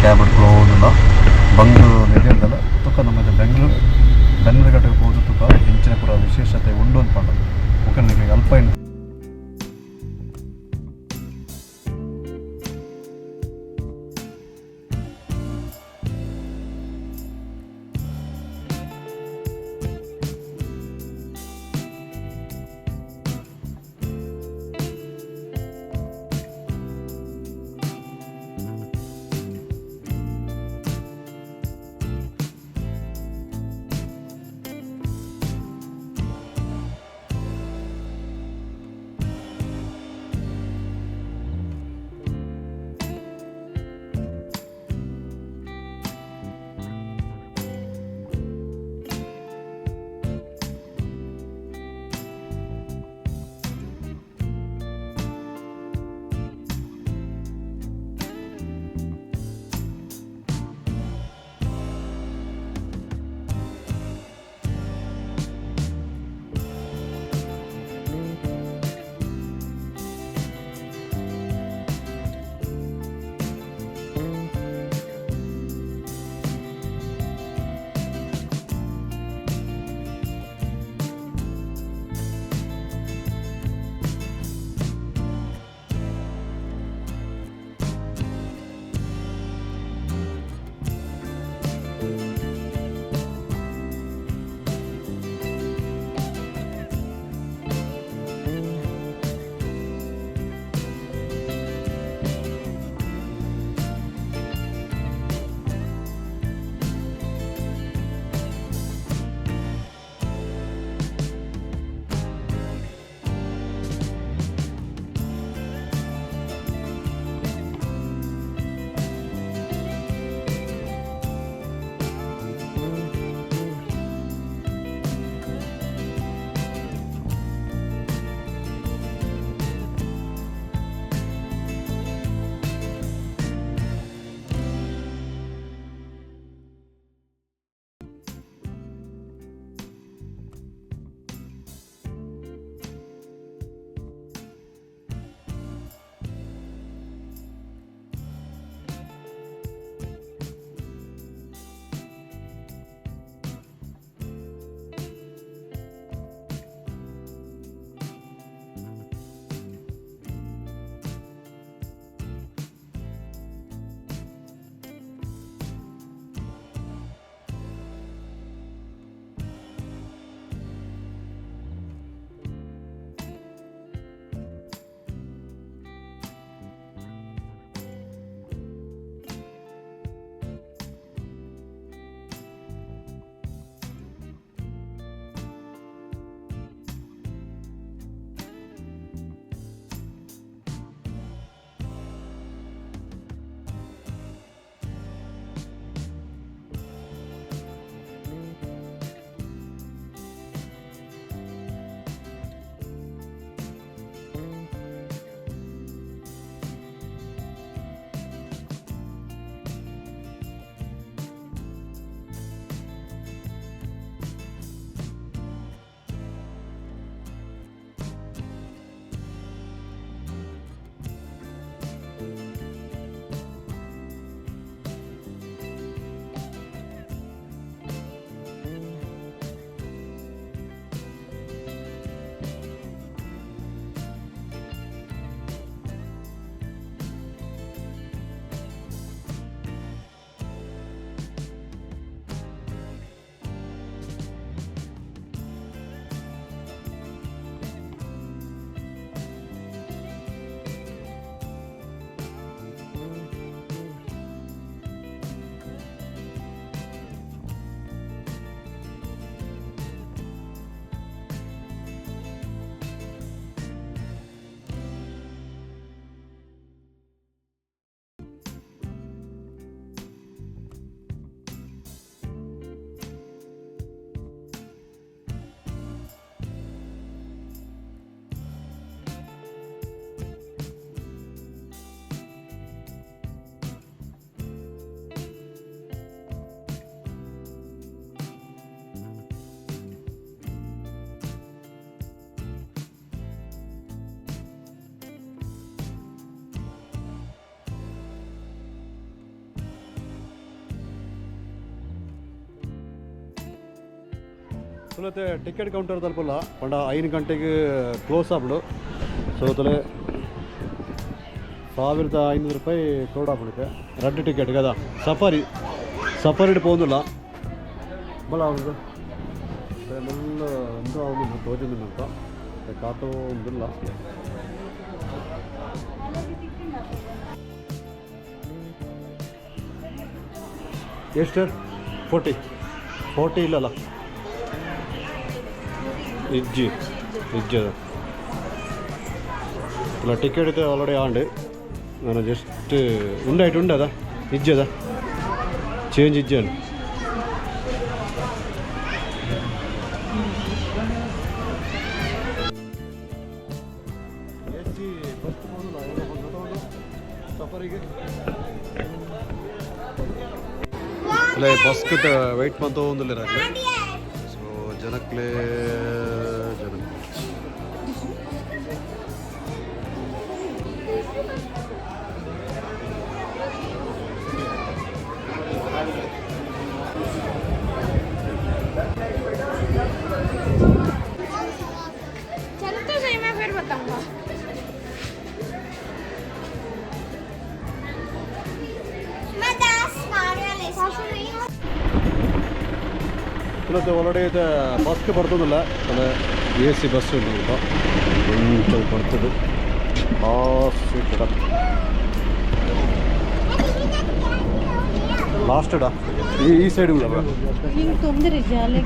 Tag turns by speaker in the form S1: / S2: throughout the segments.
S1: Cab ಪೋವೊಂದುಲ್ಲ. ಬಂಗ್ಲೂರು ನೆದಿಯಂದಲ ತುಕ ನಮ್ಮ ಬೆಂಗಳೂರು ಬೆನ್ಮರ್ಘಟ್ಟಗ್ ಪೋದು ತುಕ ಇಂಚಿನ ಪೂರ ವಿಶೇಷತೆ ಉಂಡು ಅಂತ ಪಂಡ ಬೊಕ ನಿಕ್ಲೆಗ್ ಅಲ್ಪ. ತುಲತೆ ಟಿಕೆಟ್ ಕೌಂಟರ್ ತಲುಪಲ್ಲ ಪಂಡ 5 ಗಂಟೆಗೆ ಕ್ಲೋಸ್ ಆಗ್ಬಿಡು. ಸೊ ತಲೆ 1500 ರೂಪಾಯಿ ಕೊಡ ಆಗ್ಬಿಡುತ್ತೆ ರಡ್ಡು ಟಿಕೆಟ್ ಗದ. ಸಫಾರಿ ಸಫಾರಿ ಪೋಂದಿಲ್ಲ ಬಲ ಅವನು ಮುಲ್ಲ ಒಂದು ಅವನು ತೋಜೊಂದು ಅಂತ ಕಾತೋ ಒಂದಿಲ್ಲ. ಎಷ್ಟು 40 40 ಇಲ್ಲಲ್ಲ ಇಜ್ಜಿ ಇಜ್ಜಿ ಅದು ಇಲ್ಲ. ಟಿಕೆಟ್ ಇದೆ ಆಲ್ರೆಡಿ ಆಂಡ್ ನಾನು ಜಸ್ಟ್ ಉಂಡಾಯ್ತು ಉಂಡದ ಇಜ್ಜಿ ಅದ ಚೇಂಜ್ ಇಜ್ಜಿ ಅಲ್ಲ. ಸಫರಿಗೆ ಅಲ್ಲೇ ಬಸ್ ವೆಯ್ಟ್ ಮಂತ ಒಂದಿಲ್ಲ. ಸೊ ಜನಕ್ಲೆ ಜನ
S2: चल तो सही, मैं फिर बताऊंगा।
S3: मैं 10 नारियल।
S1: ಇವತ್ತು ಆಲ್ರೆಡಿ ಇದು ಬಸ್ಗೆ ಬರ್ತದಲ್ಲ ಅಲ್ಲ, ಎ ಸಿ ಬಸ್ ಉಂಟು ಅಂತ ಬರ್ತದೆ. ಆ ಸೀಟ್ ಲಾಸ್ಟ್ ಈ ಈ ಸೈಡ್ ಉಂಟು.
S2: ಹಿಂಗೆ ತೊಂದರೆ ಜಾಲೆ.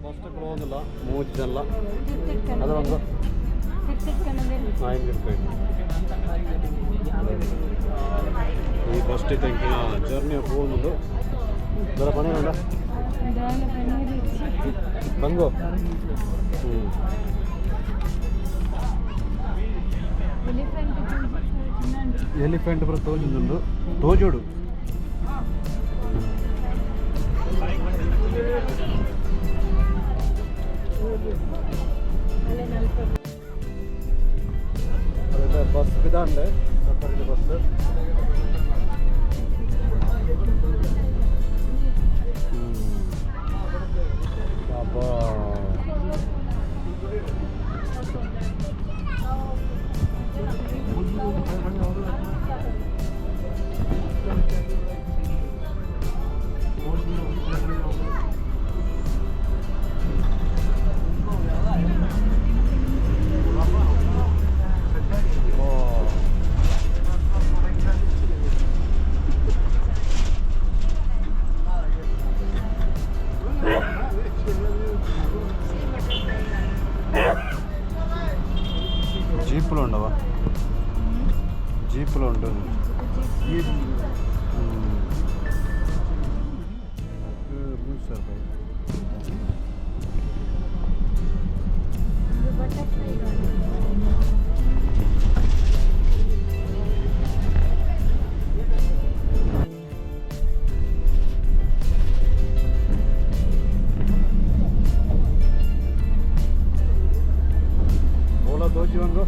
S1: ಬಸ್ ಹೋದಿಲ್ಲ ಮೂರು ಜನ ಅದು ಒಂದು 500. ಈ ಬಸ್ ತೆಂಕಿನ ಜರ್ನಿ ಹೋಗುದು ಜರ ಪಣೆ ಉಂಡ ಬಂಗೋ. ಹ್ಞೂ ಎಲಿಫೆಂಟ್ ಬರ ತೋಜುಂಡು ತೋಜೋಡು. ಅದೇ ಬಸ್ ಬಿದಾಂಡೆ ಸಫಾರಿ ಬಸ್. ಅಬ್ಬಾ జీపులు ఉండవా? జీపులు ఉండు. ಓಲಾ ದೋಜಿ ಒಂದು.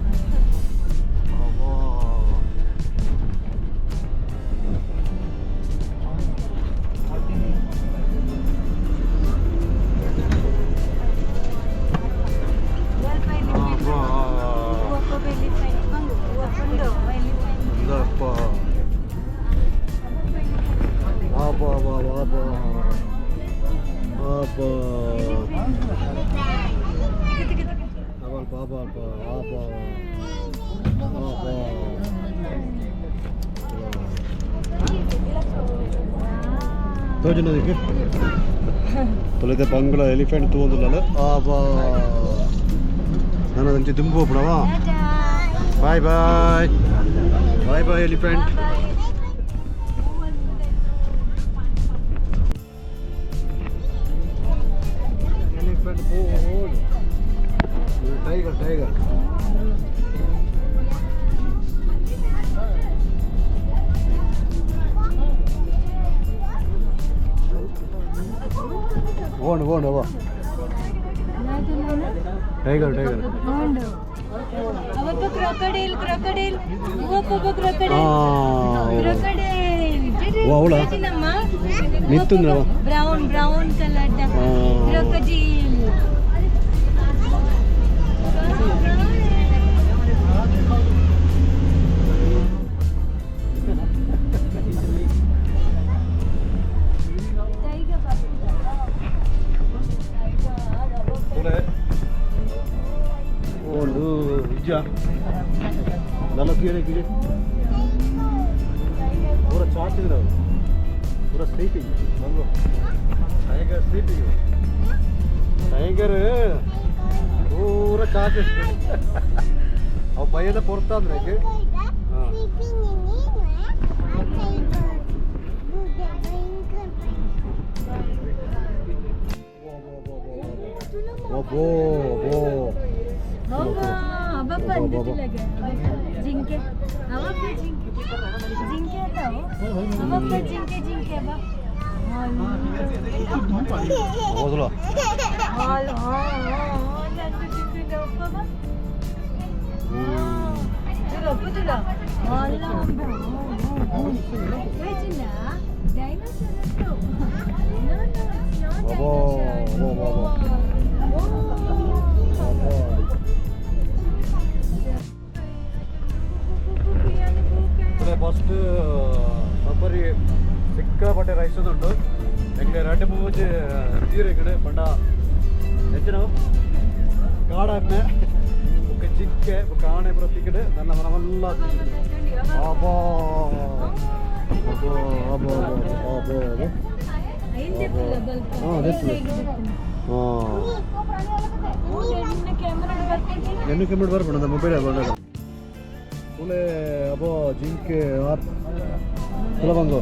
S1: ತೋಜುನದಕ್ಕೆ ತೊಲೆತೆ ಬಂಗ್ಲ ಎಲಿಫೆಂಟ್ ತೂವೊಂದುಲ್ಲಲ್ಲ. ಆಬಾ ನಾನು ಅದಂಚೆ ದುಂಬು ಹೋಗ್ಬಿಡವ. Bye bye bye bye elephant. Elephant ಬೋಲ್ tiger tiger. ಓಣು ಓಣು ಅವ ಟೈಗರ್ ಟೈಗರ್.
S2: Crocodile crocodile ಒಬ್ಬೊಬ್ಬ ಕ್ರೊಕೊಡೈಲ್ ಕ್ರೊಕೊಡೈಲ್.
S1: ಅವಳ? ನಿತ್ತುಂದ್ರ.
S2: Brown brown colour crocodile.
S1: നല്ല തീരെ ಪೂರ ಚಾಚಿದ್ರು ಅವರು, ಪೂರ sleeping. Tiger sleeping, tiger ಪೂರ ಚಾಚಿ. ಅವು ಭಯದ ಪೊರ್ತಾಂದ್ರೆ. ಅಬ್ಬೋ ಅಬ್ಬೋ.
S2: ಜಿಂಕೆ ಅವಪ್ಪ, ಜಿಂಕೆ ಜಿಂಕೆ ಅದಾವು ಅವಪ್ಪ, ಜಿಂಕೆ ಜಿಂಕೆ ಬಾ.
S1: ಹೌದಲ್ಲ?
S2: ಹಾಲು ಹಾಲು ಅಂತ ಜಿಂಕೆ ಅಪ್ಪ ಬಾ.
S1: ಅಬ್ಬೋ ಅಬ್ಬೋ ಅಬ್ಬೋ ಅಬ್ಬೋ. ಫಸ್ಟ್ ಸಫರಿ ಸಿಕ್ಕಾಪಟ್ಟೆ ರೈಸ್ ಉಂಟು. ಎಂಗ್ಲೆ ರಡ್ಡ್ ಮೂಜಿ ತೀರು ಈ ಕಡೆ ಪಂಡ ಹೆಚ್ಚಿನ ಕಾಡಾದ್ಮೆ ಬೊಕ್ಕ ಜಿಂಕೆ ಬೊಕ್ಕ ಆಣೆ ಪೂರ ತಿಕ್ಕಡ್ ನನ್ನ ಮನವೆಲ್ಲ. ಅಬ್ಬೋ ಅಬ್ಬೋ ಅಬ್ಬೋ ಅಬ್ಬೋ ಅಬ್ಬೋ. ಹಾಂ, ಹಾಂ, ಎನ್ನು ಕ್ಯಾಮ್ರಾ ಬರ್ಬೇಡ, ಮೊಬೈಲ್ ಬಂದ ಪುಲೆ. ಅಬ್ಬೋ, ಜಿಂಕೆ ತುಲ ಬಂಗು.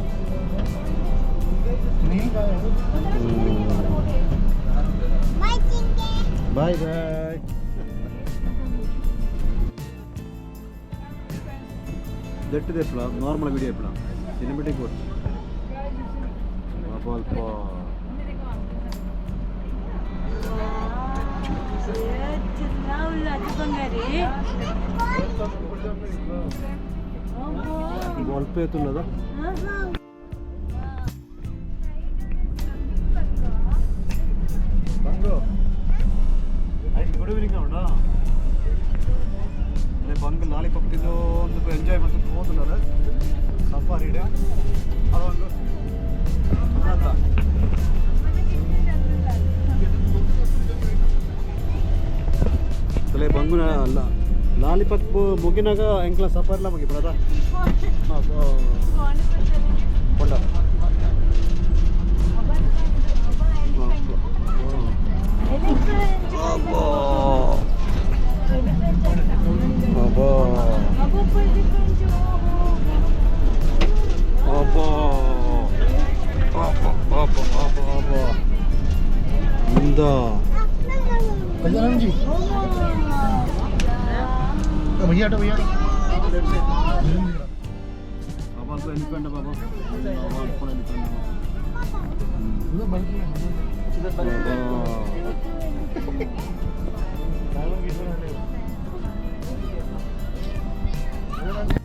S1: Bye bye. ದಟ್ಟಿದೆ ಎಪ್ಪಲ ನಾರ್ಮಲ್ ವಿಡಿಯೋ ಎಪ್ಪಲ ಸಿನಿಮೆಟಿಕ್ ಕೊಟ್ಟು ಅಲ್ಪ. ಅಲ್ಪ ಎತ್ತುಲ್ಲದ. ಬಂಗು ಗುಡ್ ಈವ್ನಿಂಗ್ ಉಂಟಾ. ಅದೇ ಬಂಗು ಲಾಲಿಪಾಪ್ ತಿಂದು ಒಂದು ಎಂಜಾಯ್ ಮಾಡ್ತು ಹೋದಲ್ಲ ಸಫಾರಿ ಅದೊಂದು ಅಂತ. ತಲೆ ಬಂಗುನ ಅಲ್ಲ, ಲಾಲಿಪಾಪ್ ಮುಗಿನಾಗ ಎಂಕ್ಲ ಸಫಾರಿಲ ಮುಗಿ ಬ್ರದಾ ಕೊಂಡ. ಅಬ್ಬೋ ಅಬ್ಬೋ ಅಬ್ಬೋ ಅಬ್ಬೋ ಅಬ್ಬೋ ಅಬ್ಬೋ ಅಬ್ಬೋ. ಇಂದ
S4: गजानन जी, भैया हटो, भैया।
S1: ಬಾಬಾ ಎಲಿಫೆಂಟ್ ಬಾಬಾ, ಎಲಿಫೆಂಟ್.